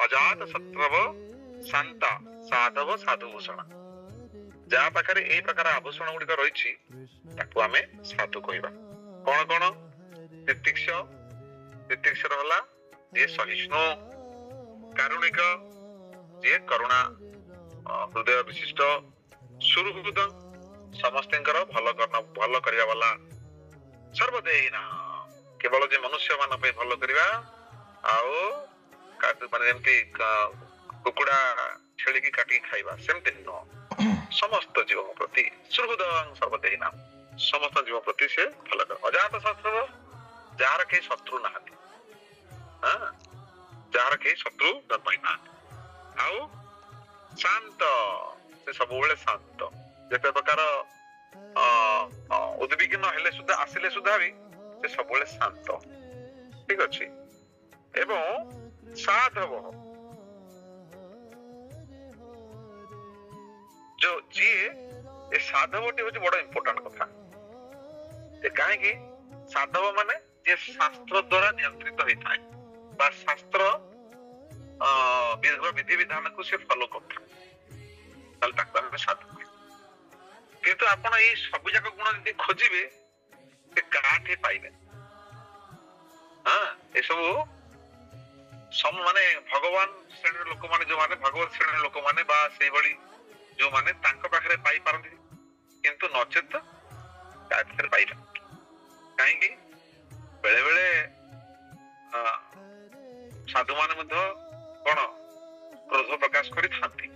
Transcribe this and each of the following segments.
ଅଜାତ ଶତ୍ରବ ଶାନ୍ତା ସାଧବ ସାଧୁ ଭୂଷଣ। ଯାହା ପାଖରେ ଏଇ ପ୍ରକାର ଆଭୂଷଣ ଗୁଡିକ ରହିଛି ତାକୁ ଆମେ ସାଧୁ କହିବା। କଣ କଣ? ତିତିକ୍ଷ, ତିତିକ୍ଷର ହେଲା ଯିଏ ସହିଷ୍ଣୁ, କାରୁଣିକ ଯିଏ କରୁଣା ହୃଦୟ ବିଶିଷ୍ଟ, ସୁହୃଦ ସମସ୍ତଙ୍କର ଭଲ କର୍ମ ଭଲ କରିବା ବାଲା, ସର୍ବଦେହୀନା କେବଳ ଯେ ମନୁଷ୍ୟ ମାନଙ୍କ ପାଇଁ ଭଲ କରିବା, ଆଉ ମାନେ ଯେମିତି କୁକୁଡ଼ା ଛେଳିକି କାଟିକି ଖାଇବା ସେମିତି ନୁହଁ, ସମସ୍ତ ଜୀବଙ୍କ ପ୍ରତି ସୁହୃଦ ସର୍ବଦେହୀନା, ସମସ୍ତ ଜୀବ ପ୍ରତି ସେ ଭଲ କରେ। ଅଜାତ ଶତ୍ରୁ ଯାହାର କେହି ଶତ୍ରୁ ନାହାନ୍ତି, ହଁ ଯାହାର କେହି ଶତ୍ରୁ ଜନ୍ମ ହେଇନାହାନ୍ତି। ଆଉ ଶାନ୍ତ, ସେ ସବୁବେଳେ ଶାନ୍ତ, ଯେତେ ପ୍ରକାର ଉଦ୍ବିଗ୍ନ ହେଲେ ସୁଦ୍ଧା ଆସିଲେ ସୁଦ୍ଧା ବି ସେ ସବୁବେଳେ ଶାନ୍ତ। ଠିକ ଅଛି। ଏବଂ ସାଧବ ଯୋଉ ଯିଏ ଏ ସାଧବଟି ହଉଛି ବଡ ଇମ୍ପୋର୍ଟାଣ୍ଟ କଥା। କାହିଁକି ସାଧବ ମାନେ ଯିଏ ଶାସ୍ତ୍ର ଦ୍ଵାରା ନିୟନ୍ତ୍ରିତ ହେଇଥାଏ ବା ଶାସ୍ତ୍ର ବିଧି ବିଧାନକୁ ସେ ଫଲୋ କରୁଥାଏ, ତାହେଲେ ତାକୁ ଆମେ ସାଧୁ କହିବା। କିନ୍ତୁ ଆପଣ ଏଇ ସବୁ ଯାକ ଗୁଣ ଯଦି ଖୋଜିବେ ସେ କାହାଠି ପାଇବେ? ହଁ, ଏସବୁ ସବୁ ମାନେ ଭଗବାନ ଶ୍ରେଣୀର ଲୋକମାନେ, ଯୋଉମାନେ ଭଗବତ ଶ୍ରେଣୀର ଲୋକମାନେ ବା ସେଇଭଳି ଯୋଉମାନେ ତାଙ୍କ ପାଖରେ ପାଇପାରନ୍ତି, କିନ୍ତୁ ନଚେତ ତା ପାଖରେ ପାଇପାରନ୍ତି। କାହିଁକି ବେଳେ ବେଳେ ସାଧୁ ମାନେ ମଧ୍ୟ କଣ କ୍ରୋଧ ପ୍ରକାଶ କରିଥାନ୍ତି।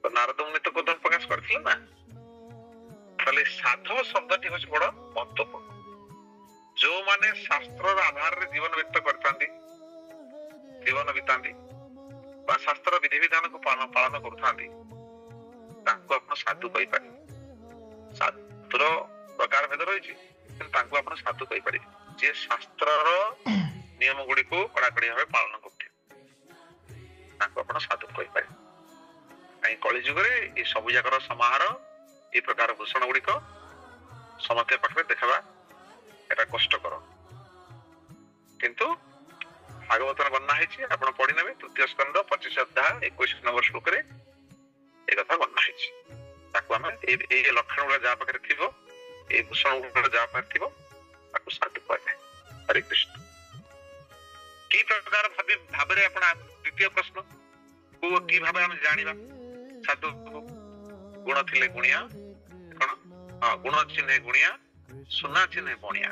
ତ ନାରଦ ମୁନି ତ କ୍ରୋଧ ପ୍ରକାଶ କରିଥିଲେ ନା। ତାହେଲେ ସାଧବ ଶବ୍ଦଟି ହଉଛି ବଡ ମହତ୍ୱପୂର୍ଣ୍ଣ। ଯୋଉମାନେ ଶାସ୍ତ୍ରର ଆଧାରରେ ଜୀବନ ବ୍ୟତୀତ କରିଥାନ୍ତି, ଜୀବନ ବିତାନ୍ତି ବା ଶାସ୍ତ୍ରର ବିଧିବିଧାନକୁ ପାଳନ କରୁଥାନ୍ତି, ତାଙ୍କୁ ଆପଣ ସାଧୁ କହିପାରିବେ। ସାଧୁର ପ୍ରକାର ଭେଦ ରହିଛି, କିନ୍ତୁ ତାଙ୍କୁ ଆପଣ ସାଧୁ କହିପାରିବେ ଯିଏ ଶାସ୍ତ୍ରର ନିୟମ ଗୁଡିକୁ କଡାକଡି ଭାବେ ପାଳନ କରୁଥିବେ, ତାଙ୍କୁ ଆପଣ ସାଧୁ କହିପାରିବେ। କାହିଁ କଳି ଯୁଗରେ ଏ ସବୁ ଯାକର ସମାହାର, ଏ ପ୍ରକାର ଭୂଷଣ ଗୁଡିକ ସମସ୍ତଙ୍କ ପାଖରେ ଦେଖବା ଏଟା କଷ୍ଟକର। କିନ୍ତୁ ଭାଗବତର ବର୍ଣ୍ଣନା ହେଇଛି, ଆପଣ ପଢି ନେବେ, ତୃତୀୟ ସ୍କନ୍ଦ 25 ଅଧ୍ୟାୟ 21 ନମ୍ବର ଶ୍ଲୋକରେ ଏ କଥା ବର୍ଣ୍ଣନା ହେଇଛି। ତାକୁ ଆମେ ଏଇ ଲକ୍ଷଣ ଗୁଡା ଯାହା ପାଖରେ ଥିବ, ଏଇ ଭୂଷଣ ଗୁଡା ଯାହା ପାଖରେ ଥିବ, ତାକୁ ସାଧୁ କୁହାଯାଏ। ହରେ କୃଷ୍ଣ। କି ପ୍ରକାର ଭାବରେ ଆପଣ ଦ୍ୱିତୀୟ ପ୍ରଶ୍ନ କି ଭାବେ ଆମେ ଜାଣିବା ସାଧୁ? ଗୁଣ ଥିଲେ ଗୁଣିଆ, କଣ? ହଁ, ଗୁଣ ଚିହ୍ନେ ଗୁଣିଆ, ସୁନା ଚିହ୍ନେ ବଣିଆ।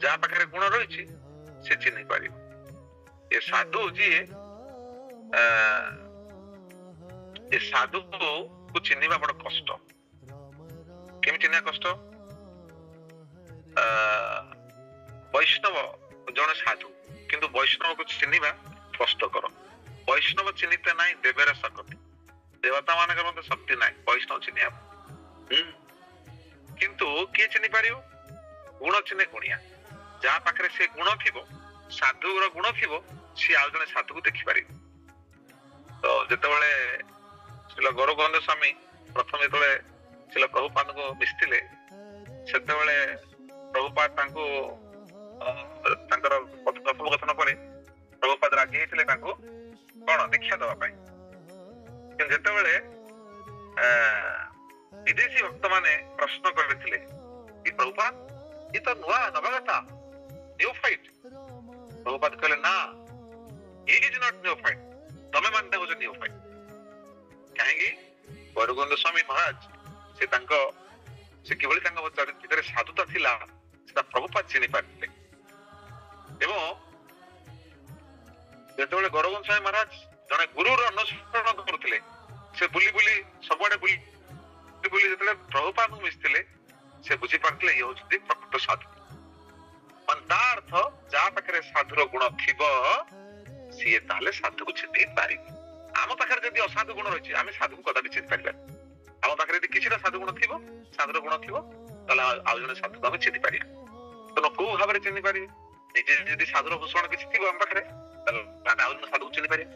ଯାହା ପାଖରେ ଗୁଣ ରହିଛି ସେ ଚିହ୍ନି ପାରିବ। ଏ ସାଧୁ ଯିଏ, ଏ ସାଧୁକୁ ଚିହ୍ନିବା ବଡ କଷ୍ଟ। କେମିତି ଚିହ୍ନିବା କଷ୍ଟ? ବୈଷ୍ଣବ ଜଣେ ସାଧୁ, କିନ୍ତୁ ବୈଷ୍ଣବକୁ ଚିହ୍ନିବା କଷ୍ଟକର। ବୈଷ୍ଣବ ଚିହ୍ନିତେ ନାହିଁ ଦେବେର ଶକ୍ତି, ଦେବତା ମାନଙ୍କର ମଧ୍ୟ ଶକ୍ତି ନାହିଁ ବୈଷ୍ଣବ ଚିହ୍ନିବା। କିନ୍ତୁ କିଏ ଚିହ୍ନି ପାରିବ? ଗୁଣ ଚିହ୍ନେ ଗୁଣିଆ। ଯାହା ପାଖରେ ସେ ଗୁଣ ଥିବ, ସାଧୁର ଗୁଣ ଥିବ, ସିଏ ଆଉ ଜଣେ ସାଧୁକୁ ଦେଖିପାରିବ। ତ ଯେତେବେଳେ ଶ୍ରୀଲ ଗୌରଗୋବିନ୍ଦ ସ୍ୱାମୀ ପ୍ରଥମେ ଯେତେବେଳେ ଶ୍ରୀଲ ପ୍ରଭୁପାଦଙ୍କୁ ମିଶିଥିଲେ, ସେତେବେଳେ ପ୍ରଭୁପାଦ ତାଙ୍କୁ ତାଙ୍କର କଥୋପକଥନ ପରେ ପ୍ରଭୁପାଦ ରାଜି ହେଇଥିଲେ ତାଙ୍କୁ କଣ ଦୀକ୍ଷା ଦବା ପାଇଁ। କିନ୍ତୁ ଯେତେବେଳେ ବିଦେଶୀ ଭକ୍ତ ମାନେ ପ୍ରଶ୍ନ କରିଥିଲେ କି ପ୍ରଭୁପାଦ ଏ ତ ନୂଆ ନବାଗତା, ନିଓଫାଇଟ, ପ୍ରଭୁପାଦ କହିଲେ ନା, he is not ନିଓଫାଇଟ, ତମେ ମାନେ ହଉଛ ନିଓଫାଇଟ। କାହିଁକି? ଗୌରଗୋବିନ୍ଦ ସ୍ୱାମୀ ମହାରାଜ ସେ ତାଙ୍କ ସେ କିଭଳି ତାଙ୍କ ଭିତରେ ସାଧୁତା ଥିଲା ସେଟା ପ୍ରଭୁପାଦ ଚିହ୍ନି ପାରିଥିଲେ। ଏବଂ ଯେତେବେଳେ ଗୌରଗୋବିନ୍ଦ ସ୍ୱାମୀ ମହାରାଜ ଜଣେ ଗୁରୁର ଅନୁସରଣ କରୁଥିଲେ, ସେ ବୁଲି ବୁଲି ସବୁଆଡେ ବୁଲି ବୁଲି ଯେତେବେଳେ ପ୍ରଭୁପାଦଙ୍କୁ ମିଶିଥିଲେ, ସେ ବୁଝିପାରିଥିଲେ ଇଏ ହଉଛନ୍ତି ପ୍ରକୃତ ସାଧୁ। ମାନେ ତା ଅର୍ଥ ଯାହା ପାଖରେ ସାଧୁର ଗୁଣ ଥିବ ସିଏ ତାହେଲେ ସାଧୁକୁ ଚିହ୍ନି ପାରିବ। ଆମ ପାଖରେ ଯଦି ଅସାଧୁ ଗୁଣ ରହିଛି, ଆମେ ସାଧୁକୁ କଦାପି ଚିହ୍ନି ପାରିବାନି। ଆମ ପାଖରେ ଯଦି କିଛିଟା ସାଧୁ ଗୁଣ ଥିବ, ସାଧୁର ଗୁଣ ଥିବ, ତାହେଲେ ଆଉ ଜଣେ ସାଧୁକୁ ଆମେ ଚିହ୍ନି ପାରିବା। ତେଣୁ କୋଉ ଭାବରେ ଚିହ୍ନି ପାରିବେ? ନିଜେ ଯଦି ସାଧୁର ଭୂଷଣ କିଛି ଥିବ ଆମ ପାଖରେ, ତାହେଲେ ଆମେ ଆଉ ଜଣେ ସାଧୁକୁ ଚିହ୍ନି ପାରିବା।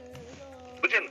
ବୁଝିଲେ?